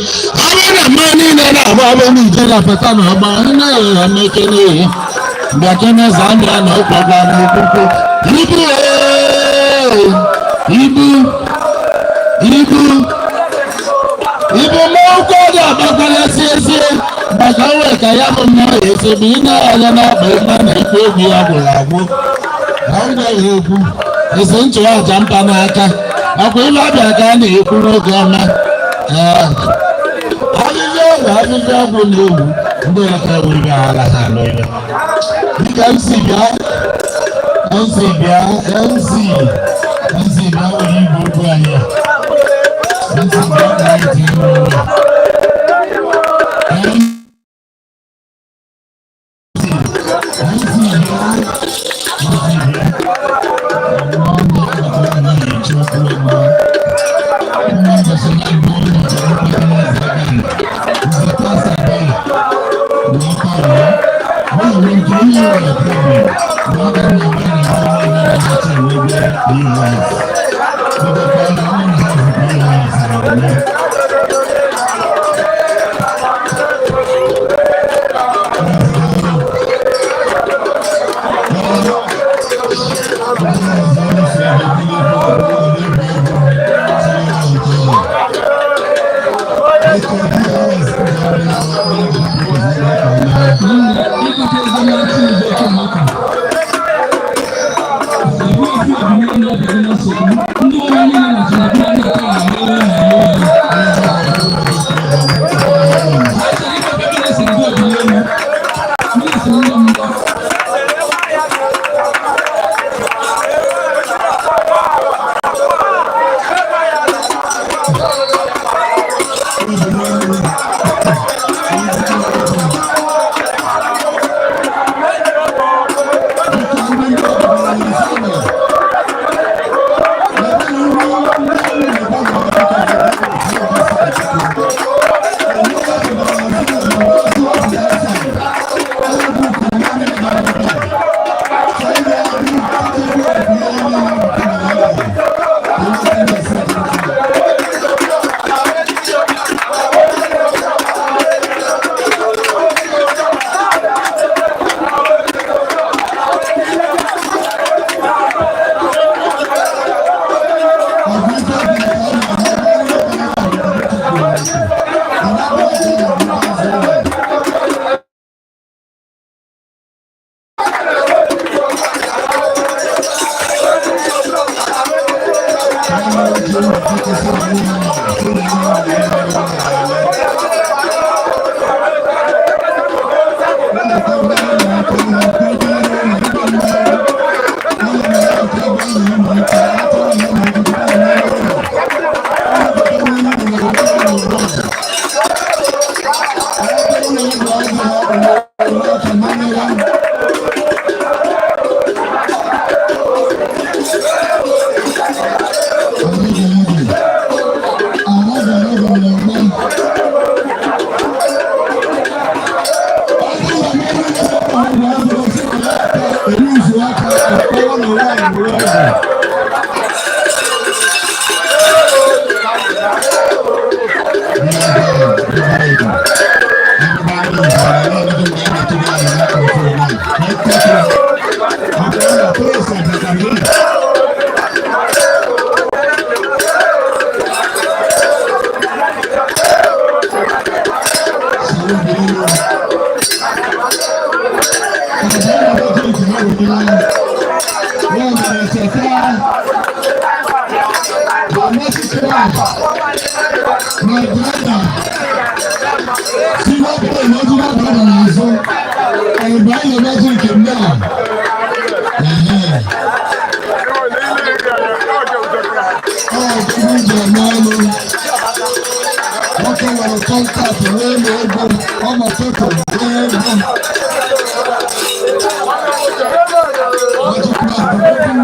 ọ bụrụ na mmanwụ niile na-agba ọgbọ n'ije na-apụta n'ọgbọ nne ya mekene bịa kene zambia na ụkwagwa n'okwukwu ibu ee ibu ibu ibu mmọnwụ ọ ga-agbakwala sie maka nwe ka ya bụ mmụọ ya esi bụ ị na-anya na-akpa ebe a na-ekwu egwu ya gwụrụ agwụ na m gaghị ekwu esi nchụ aja mpa n'aka ọkwa ife abịa ka a na-ekwu n'oge ọma. Ee, ahịhịa ọgwụ ahịhịa ọgwụ na-ewu ndị ọka were ala ha n'ụlọ dịka MC bịa, MC bịa, MC, MC bịa were igwe okwu anyị a. MC bịa ka anyị tinye n'ụlọ. MC, MC bịa, MC bịa. Ndị ọkọchị na-echi okwu ọma. Ndị ọkọchị na-egbu onye ọchọrọ mkpata eze aka. Nze pasta bịa. N'ọkwa ya. Well, when you hear a problem, not only when you are not realize. But the problem has realized. My brother, see what the original brother na-azụ, and buy the magic now. Ọ bụ njem n'ọnụ. Nwoke nwere contact n'elu ego, ọ ma pepe nwee ego. Magic man, magic.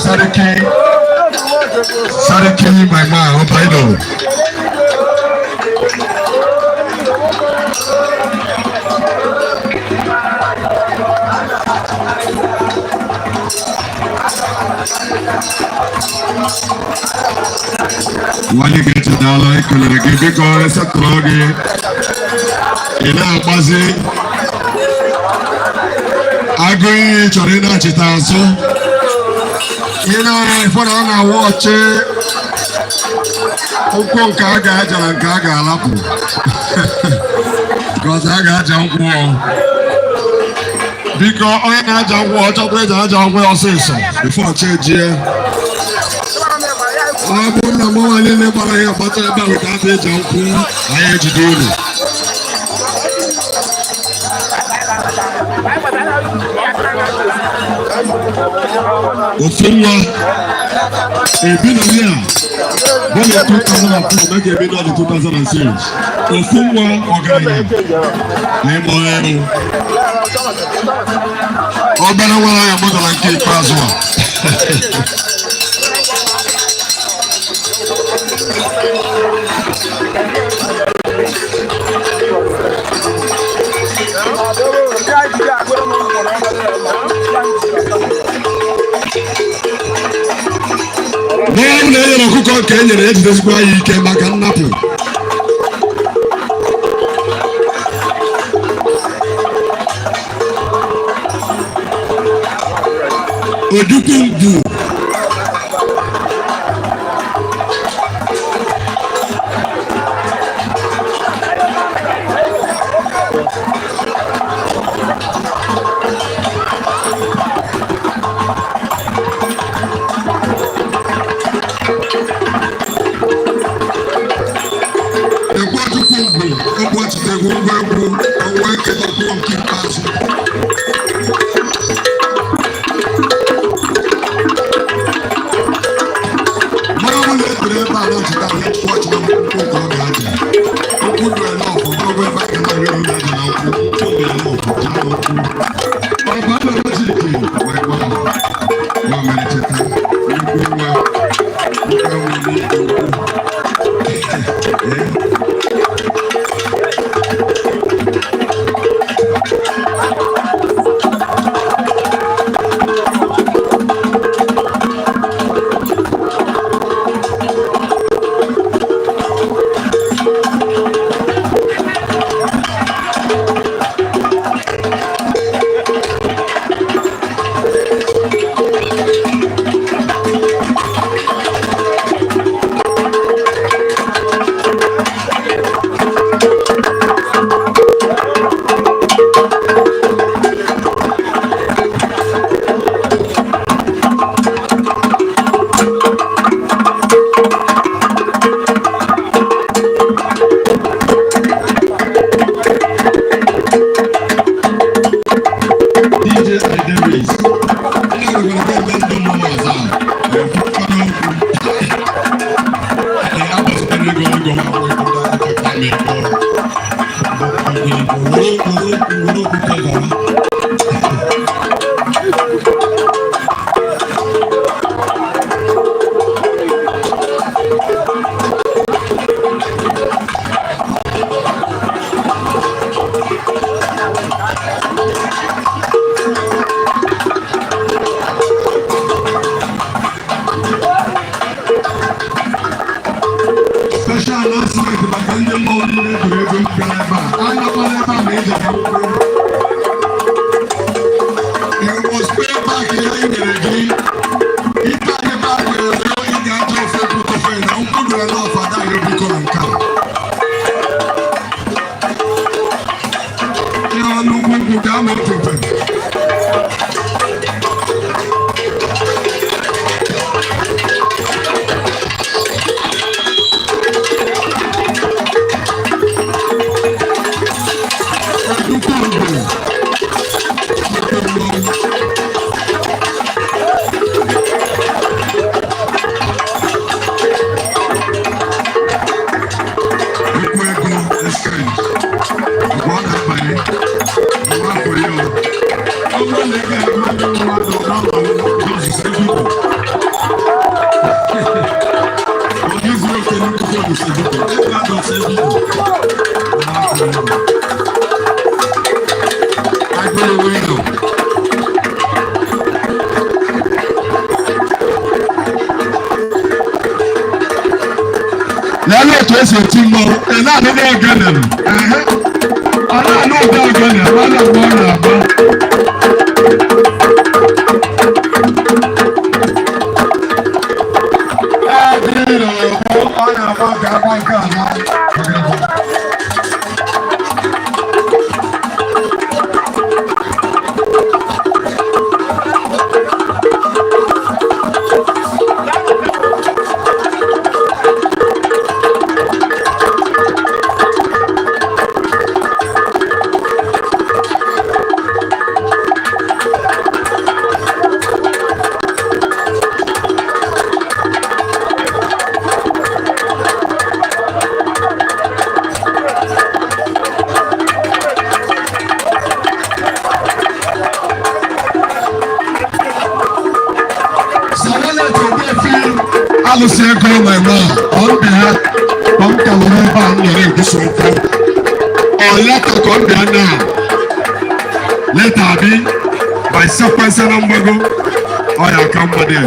Sariki, Sariki, my man, Obaido. Nwanyị ga-echedala ekelere gị, biko esetụrụ gị ị na-agbazi agụ iyi chọrọ ịnachite azụ. Ihe na-ara ifo na ọ na-awa ọchị ụkwụ nke a ga-aja na nke a ga-alapụ because a ga-aja nkwụ ọ. Biko, onye na-aja nkwụ ọ chọkwa ịja aja nkwụ ya ọsịsọ before chi ejie. Ọ bụrụ na mmanwụ niile gbara ya gbata ebe a weta aka ịja nkwụ, anyị ejide unu. Ofu nwa ebi na ya bụ na 2004 mega ebi na 2006. Ofu nwa ọgaranya na ịmụ ọrụ obere nwere ya gbadara nke ikpeazụ a. N'ọrụ na enyere ọkụkọ nke e nyere, ejidezikwa ya ike maka nnapụ. Odukwu ngwu. Ekwu Ojukwu ngwu egwu ngwa egwu ọnwa eketakwu nke ikpeazụ. Mara ọbụla e tere ebe a na-achịta.
Special announcement maka ndị mmọnwụ niile egwuregwu bịara ebe a. Anọkwala ebe a ma eji akwụkwọ. You must pay back ihe anyị nyere gị. Ipe anyị back nwere ị ga-aja ofe kwutofe na nkwụ dụrụ n'ọfọ ada ya biko na nke a. Ihe ọnụ ugwu ugwu ga-ama otupe. Nnukwu ugwu. Okwu ego exchange. Mgbe ọ na-abanye, mgbe afọ ya ọ. Ọ bụrụ na ị ga-agụ ndị mmadụ n'abalị jọzụ ebipụ. Onye zuru oke nnukwu fọdụ si ebipụ. Ego adọsị ebipụ. N'afọ ya ọ. Agụrụ windo. Lelee otu esi eti mmanwụ, ị na-anụ n'ogene m. Ehe. Ọ na-anụ ụda ogene, mara mgbe ọ na-agba. Ee, gịnị na-ekwu? Ọ na-agba ka agba nke a na. Sawale to Ogbuefi alụsị ego na-eme a, ọ ndị ha ka m ka were ebe a m nyere egusi ụkwụ. Ọ leta ka ọ bịa na leta abi by sequence na mgbago ọ ya ka mma dị.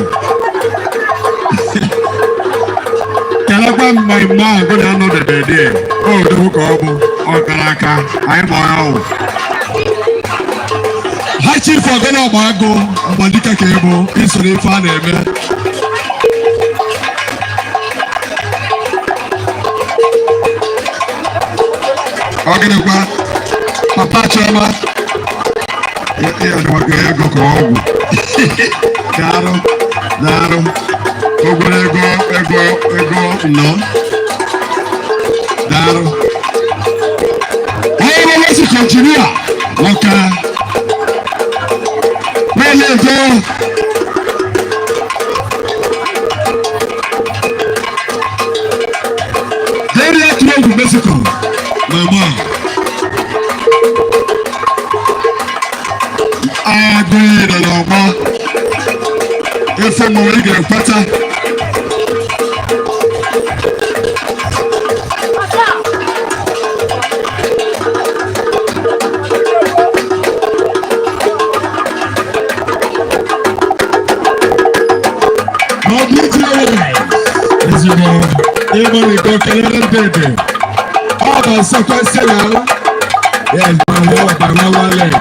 Kelekwa m ma mma agụ na anọdebe dị o odogwu ka ọ bụ ọ kara aka anyị ma ọ wụ. Ha chief ọgana ọgba agụ mgbadike ka ịbụ isoro ife a na-eme. Ọ gịnịkwa papa Chioma ya dịwaka ego ka ọgwụ daalụ daalụ ogwere ego ego ego nnọọ daalụ. Onye nwe si kọntinia nwoke n'ụlọ ego Deri atụ egwu Mexico na agba agụụ nọ n'ọgbọ efe mụ ị ga-ekweta. Ma ọ bụ iti ezigbo ịgbalịgo kelere ndede ọ bụ sekwensị na yes, by one, by one, one leg.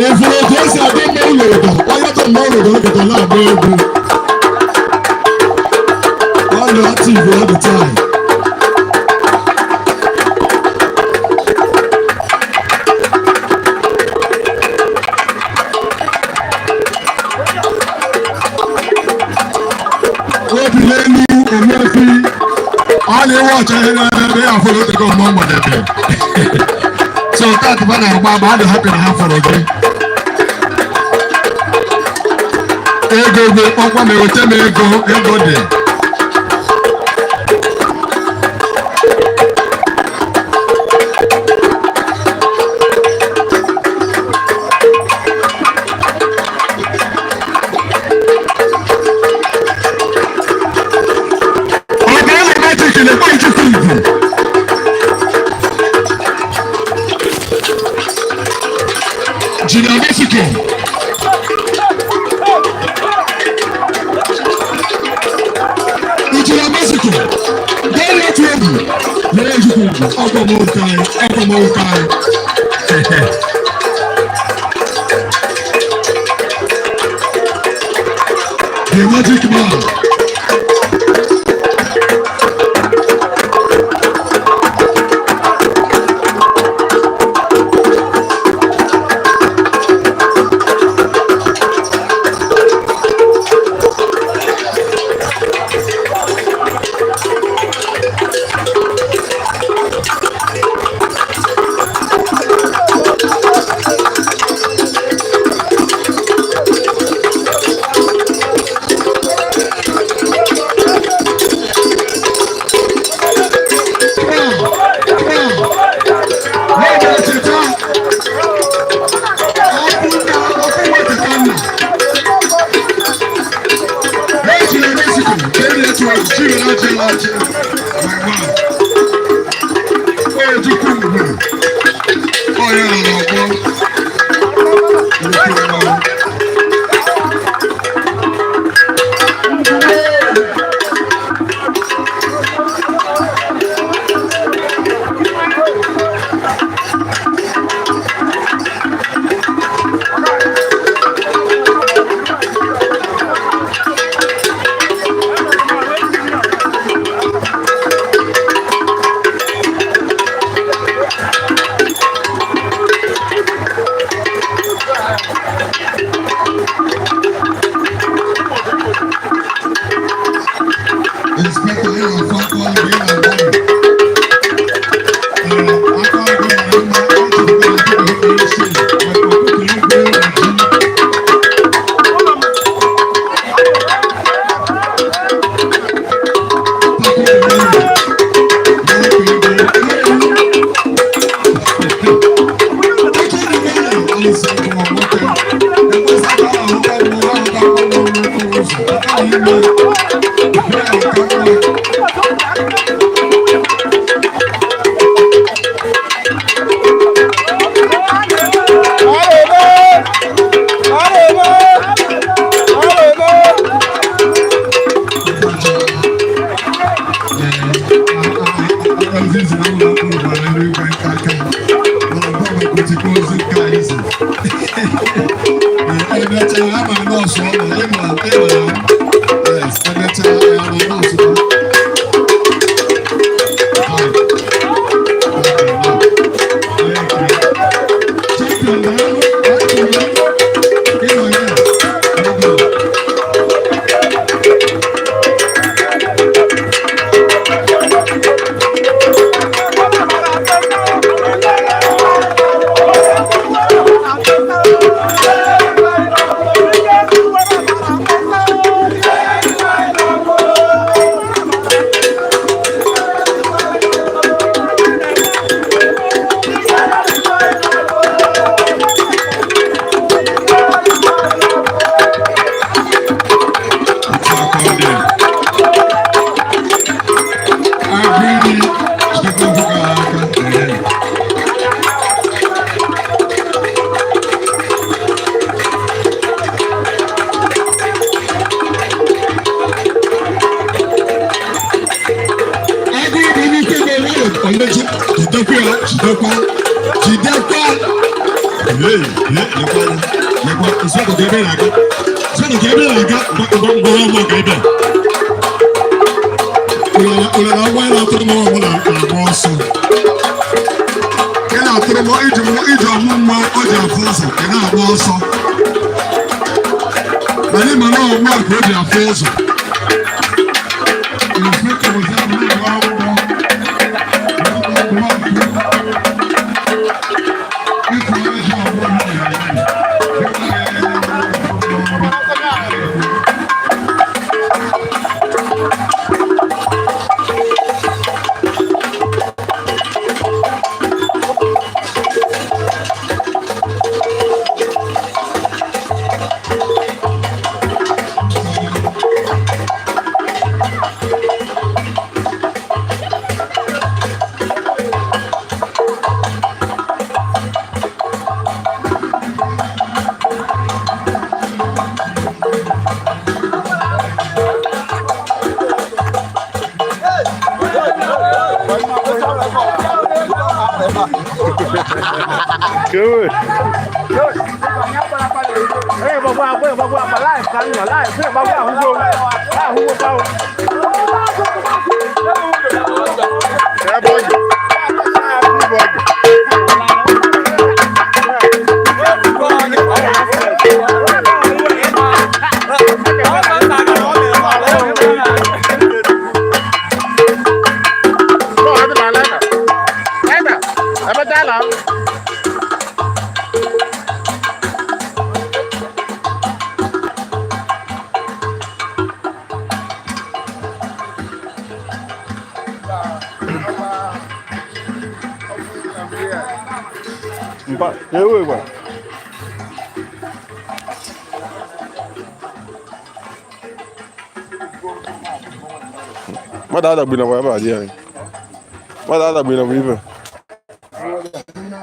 Ifuru otu esi adị mma ụlọ ụdọ, onye dị mma ụlọ ụdọ ụdọ na-agba egwu. Ọ dị active all the time. Obi n'elu Ogbuefi, ọ na-ewe ọcha ihe na-eme ebe ya afọ n'oge ọmụ mmadebe. So tat ba na-agba agba, adị happy na ha fọrọ gị. Ego ego kpọkwa m eweta m ego ego dị. Ọ ga-ele magic na-ekwe ichukwu igwu. Engineer Mexico. Engineer Mexico. Gary Atuebu. Lẹ́yìn ọkọ̀ mọ̀ òkà ẹ̀ ọkọ̀ mọ̀ òkà ẹ̀. The magic man. Inspector ịna afọ aka ọrụ gị na agbanwe. Ee, aka ọrụ gị na mma, ọ chọrọ ka ọ dị isi maka ọkụkọ igwe na ji.
Kewe. Ebe ọ dị. Ebe ọ dị. Mpa, kewe kwa. Mmadụ adagbina kwa ebe a dị anyị. Mmadụ adagbina kwa ibe.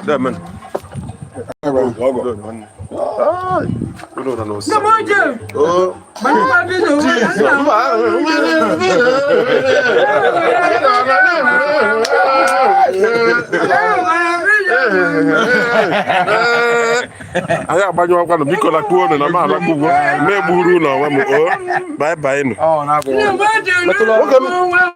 Demen. Ai, unu nọ n'ụsọ. Oh. Anyị agbanyụwakwanụ, biko, lakpuo unu na m alakpu ugwo na-egburu ụlọ onwe m o. Bye bye nụ. Nwoke m.